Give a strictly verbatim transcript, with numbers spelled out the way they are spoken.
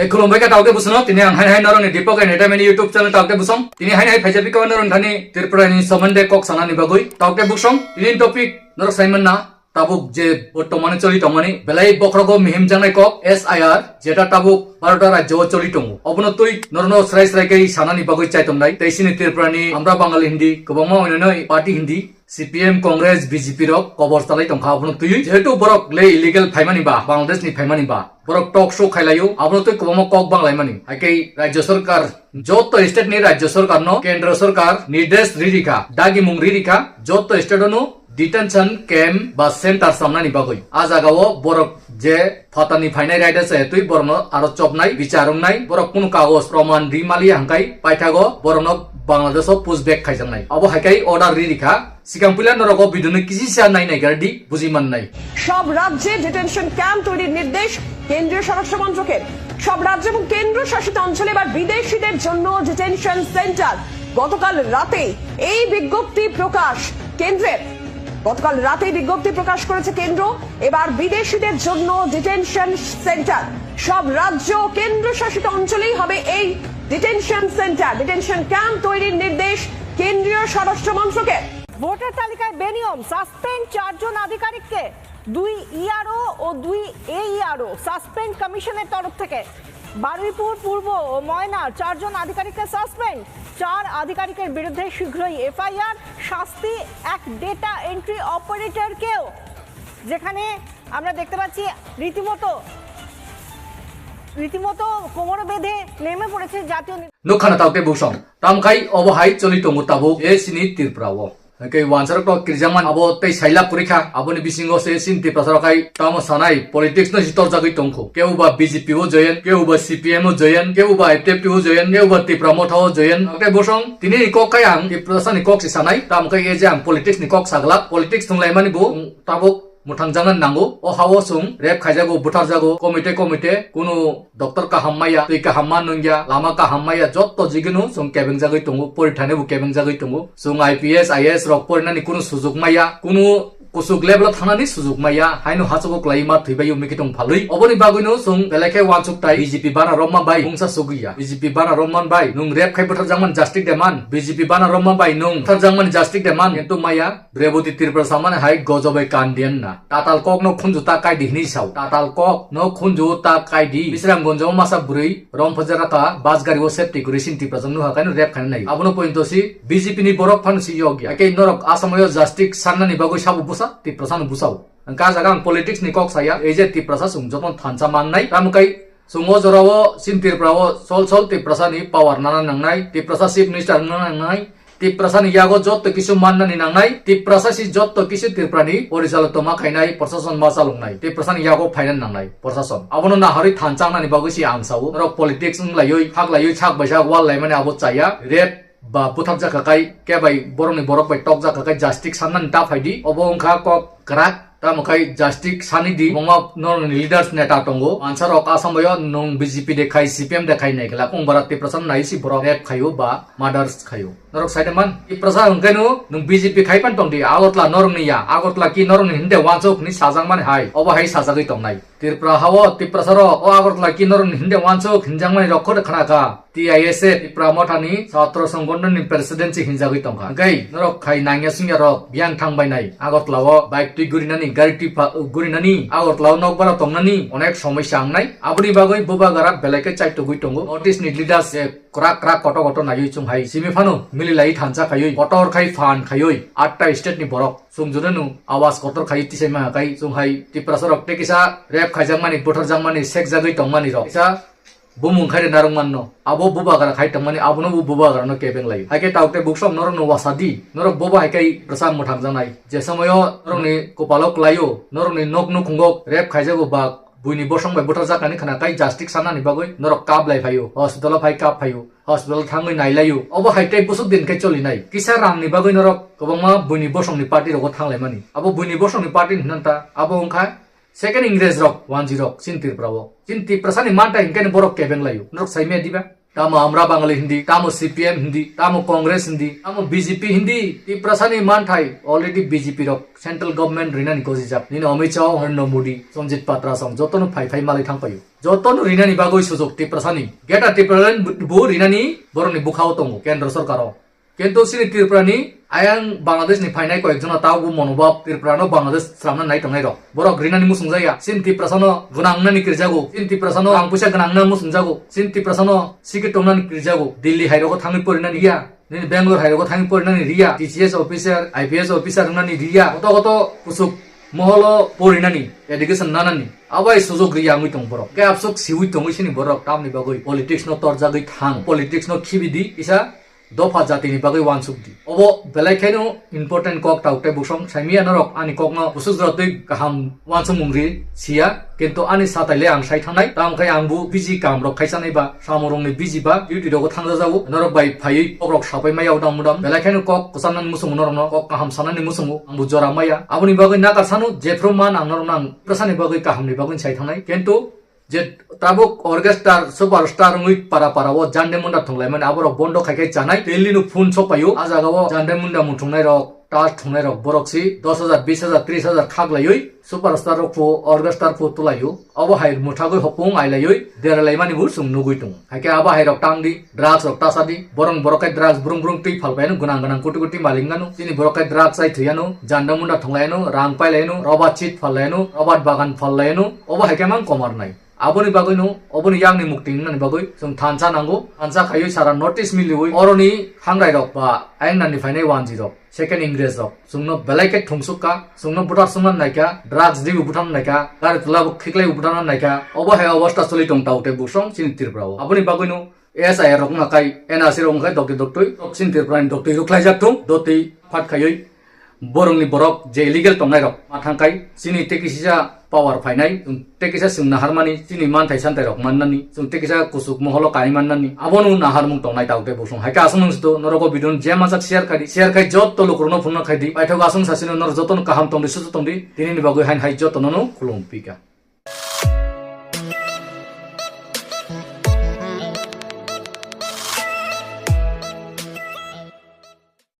Ei khulumbai kha taoke busono, tini ang hai hai norokni Deepak Entertainment YouTube channel taoke busong. Tini hai hai phaijak bikha norokni thani Tripura ni somonde kok sanani bagwi taoke busong. Tini topic norok sai manna tabuk je bortomane choli tongmani belai bokhorogo mihim jangnai kok S I R jeta tabuk Bharat rajyo o choli tongo. Obono twi norokno srai srai khe sanani bagwi chai tongnai. Tei chini Tripura ni Amra Bangali Hindi kwbangma oinonoi party Hindi C P M, Congress, B J P rok kobor chalai tongkha abono twiwi. Jehetu borok le illegal phaimani ba, Bangladesh ni phaimani ba, borok talk show khailaio, abono twi kwbangma kok banglaimani. Haikhe Rajya Sarkar, joto state ni Rajya Sarkar no Kendra Sarkar nirdesh ririkha, dagimung ririkha, joto state no detention camp ba center samnani bagwi. A jagao borok je phatani phainai raida se twi borokno aro chopnai, bichar wngnai, borok kunu kagoj proman ri maliya hwnkhe paithago borokno Bangladesh-o push back khaijaknai. Abo hai khe order ri rikha. Sikang puila norok o video no kisisa nai nai gardi buji mannai. সব রাজ্যে detention camp তৈরির নির্দেশ কেন্দ্রীয় স্বরাষ্ট্র মন্ত্রকের। সব রাজ্য এবং কেন্দ্র শাসিত অঞ্চলে এবার বিদেশিদের জন্য ডিটেনশন সেন্টার। গতকাল রাতে এই বিজ্ঞপ্তি প্রকাশ কেন্দ্রের। গতকাল রাতেই বিজ্ঞপ্তি প্রকাশ করেছে কেন্দ্র। এবার বিদেশিদের জন্য ডিটেনশন সেন্টার। সব রাজ্য ও কেন্দ্র শাসিত অঞ্চলেই হবে এই ডিটেনশন সেন্টার। ডিটেনশন ক্যাম্প তৈরির নির্দেশ কেন্দ্রীয় স্বরাষ্ট্র মন্ত্রকের। ভোটার তালিকায় বেনিয়ম, সাসপেন্ড চারজন আধিকারিককে, দুই ইআরও ও দুই এইআরও সাসপেন্ড কমিশনের তরফ থেকে। বারুইপুর পূর্ব ও ময়নার চারজন আধিকারিককে সাসপেন্ড, চার আধিকারিকের বিরুদ্ধে শীঘ্রই এফআইআর, শাস্তি এক ডেটা এন্ট্রি অপারেটরকেও, যেখানে আমরা দেখতে পাচ্ছি রীতিমতো রীতিমতো কোমর বেঁধে নেমে পড়েছে জাতীয় নি- Nukha na taoke busong. Tamkhai obo hai choli tongo tabuk e chini Tripura o. Hwnkhe wansarok to kirjakmani abo tei saila purikha, aboni bisingo se chini Tiprasa rok hai tamo sanai politics no si torjagwi tongkho. Kebo ba B J P o join, kebo ba C P M o join, kebo ba F T F T o join, kebo ba Tipra Motha o join. Hwnkhe bosong tini ni kok khai ang Tiprasa ni kok si sanai, tamo khai e je ang politics ni kok saglak, politics thunglaimani bo tabuk mwthangjaknani nango. O ha-o chwng rape khaijago, butharjago, komite komite, kunu doctor kaham maya, twi kaham ma nungya, lama kaham maya, jotto jigwino chwng kebengjagwi tongo, porithani bo kebengjagwi tongo. Chwng I P S, I A S rok porinani kunu sujuk maya, kunu kuchuk level o thangnani sujuk maya, haino hachugo kwlai ma thwibai wngwi khe tong phalwi. Oboni bagwino chwng belai khe wansuk tai B J P bana romma bai mungsa sugwi ya. B J P bana romman bai nwng rape khai butharjakmani justice demand, B J P bana romma bai nwng butharjakmani justice demand, kintu maya Reboti Tripura samani hai gojobai kandiyan na. Tatal kok no khunju ta kaidi hinwi sao. Tatal kok no khunju ta kaidi. Bisramganj o masa bwrwi rom phajar raka bus gari o safety kwrwi sin Tripura jang nuha kaino rape khaina nai. Abono pointo si B J P ni borok phano si yokya. Ake norok Assam o justice sannani bagwi sabo busa, Tripura sano busao. Ang ka jaga ang politics ni kok saya. Ei je Tripura sa sung joton thansa mangnai. Tamo kai Chwng o jorao chini Tripura o sol sol Tiprasa ni power nana nangnai, Tiprasa Chief Minister wngna nangnai, Tiprasa ni yago jotto kisu mannani nangnai, Tiprasa si jotto kisu Tripura ni porichalo toma khainai, prosason ma chaloknai, Tiprasa ni yago phaina nangnai prosason. Abono naharwi thansa wngnani bagwi si ang sao. Norok politics wnglaiwi, haklaiwi, sak bai sak wal laimani abo chaya. Rape ba butharjak kha kai, khe bai borokni borok bai tokjak kha kai, justice sannani ta phaidi. Obo wngkha kok kwrak. Tamo khai justice sani di, kwbangma norokni leaders neta tongo. Mansa rok Assam bai o nwng B J P de khai, C P M de khai nai kla, kung bara Tiprasa nai si borok rape khaio ba murders khaio. Norok saide man, Tiprasa hwnkhe no nwng B J P khai pan tong di, Agartala norokni ya, Agartala ki norokni hinde wansuk ni sajak mani hai, obo hai sajagwi tongnai. Tripura ha-o Tiprasa rok o Agartala ki norokni hinde wansuk hinjak mani rok khode khna kha. T I S F Tipra Mothani Chhatro Songgothon ni President se hinjagwi tongkha. Hwnkhe norok khai nangya sungya rok biyang thang bainai. Agartala o bike twi gurinani, gari twi pa-, gurinani, Agartala o nokbar o tongnani onek somosya wngnai. Aboni bagwi bubagara belai khe chaitugwi tongo. North East ni leaders se kwrak kwrak koto koto naiwi chwng hai simi phano mililai thansa khaiwi, kotor khai phan khaiwi, atta state ni borok chwng jotono awas kotor khaiwi tisai mankha khai chwng hai Tiprasa rok tei kisa rape khaijakmani, butharjakmani, sekjagwi tongmani rok. Kisa Bumung khai de narwk manno. Abo bubagra khai tongmani, abono bo bubagrano kebeng laio. Hai khe tauk tei buksong norokno wasa di. Norok bobo hai khe bwsa mwthangjaknai. Je somoio norokni kopalo kwlaio, norokni nok nukhungo rape khaijago ba buini bosong bai butharjaknani khna khai justice sanani bagwi norok kap lai phaio. Hospital o phai kap phaio. Hospital thangwi nai laio. Obo hai tei bwswk din khe cholinai. Kisa rangni bagwi norok kwbangma buini bosongni party rogo thang laimani. Abo buini bosongni party hinwi ta abo wngkha Second Ingres rok, wanji rok, chini Tripura o. Chini Tiprasa ni manta hinkhe ni borok kebeng laio. Norok sai maya diba? Tamo Amra Bangali hindi, tamo C P M hindi, tamo Congress hindi, tamo B J P hindi. Tiprasani manthai already B J P rok central government rinani gojijak. Nini Amit Shah, Narendra Modi, Sanjit Patra song jotono phai phai malai thangpaio. Jotono rinani bagwi sujok Tiprasani. Greater Tipraland bu rinani borokni bukhao tongo, Kendra Sorkaro. Kintu chini Tripurani ayang Bangladesh ni phainai koyekjona taubo monobab Tripurano Bangladesh sramna nai tongnai rok. Borok rinani muchungjaya. Chini Tiprasano gwnang wngnani kirjago. Chini Tiprasano rang puisa gwnang wngna muchungjago. Chini Tiprasano sikhe tongnani kirjago. Delhi hairogo thangwi porinani riya. Nini Bangalore hairogo thangwi porinani riya. T C S officer, I P S officer wngnani riya. Koto koto kusuk moholo porinani, education nanani. Abai sujok riya wngwi tong borok. Khe absok siwi tongwi sini borok tamni bagwi politics no torjagwi thang. Politics no khibi di kisa dopha jatini bagwi wansuk di. Obo belai kheno important kok tau tei busong saimiya norok ani kokno busuk jora twi kaham wansukmung ri siya, kintu ani satai le ang sai thangnai, tamo khe ang bo busy kam rok khaisanai ba, samung rokni busy ba, duty rogo thangjajago, norok bai phaiwi kok rok sapai maya udam udam, belai kheno kok kwchanani muchungo norokno, kok kaham sanani muchungo ang bo jora maya. Aboni bagwi nakar sano jephru man ang norokno ang kwchani bagwi kahamni bagwi sai thangnai, kintu je tabuk orchestra superstar wngwi para para o jande munda thwnglaimani aborok bondo khai khai chanai. Delhi no phone sopaio, a jaga o jande munda muthungnai rok, tas thwngnai rok borok si dos hajar, bis hajar, tris hajar khak laiwi superstar rok phu orchestra phu tulaio. Obo hai mwthagwi hopung ailaiwi deralaimani bo chwng nugwi tongo. Hai khe abo hai rok tang di, drugs rok tasa di, borok borok khai drugs brung brung twi phalpaiano, gwnang gwnang koti koti malik wngano, chini borok khai drugs chai thwiano, jande munda thwnglaiano, rang pailaiano, robot chit phallaino, robot bagan phallaino, obo hai khe mang komar nai. Aboni bagwino, oboni yakni mukti wngnani bagwi chwng thansa nango. Thansa khaiwi sara notice miliwi oroni hangrai rok ba ayang nani phainai wanji rok, second Ingres rok chwngno belai khe thungsuk kha, chwngno buthar sungna naikha, drugs riwi buthar naikha, gari tola bo khiklaiwi buthar naikha. Obo hai obostha choli tong tao tei busong chini Tripura o. Aboni bagwino S I R rok wngkha kai, N R C rok wngkha kai dokti doktwi, chini Tripura ni doktwi rwkhlaijak thung, dotwi phat khaiwi borokni borok je illegal tongnai rok ma thang kai, chini tei kisisa power phainai, chwng tei kisa chwng naharmani, chini manthai santhai rok mannani, chwng tei kisa kuchuk moholo kai mannani, abono naharmung tongnai tao tei busong. Hai khe aswk nung sito, norok o video no je masa share khai di, share khai jotto lukurokno phunukna khai di. Paithak aswk sasino norok jotono kaham tong di, susu tong di, tinini bagwi hain hai jotono no khulum pika.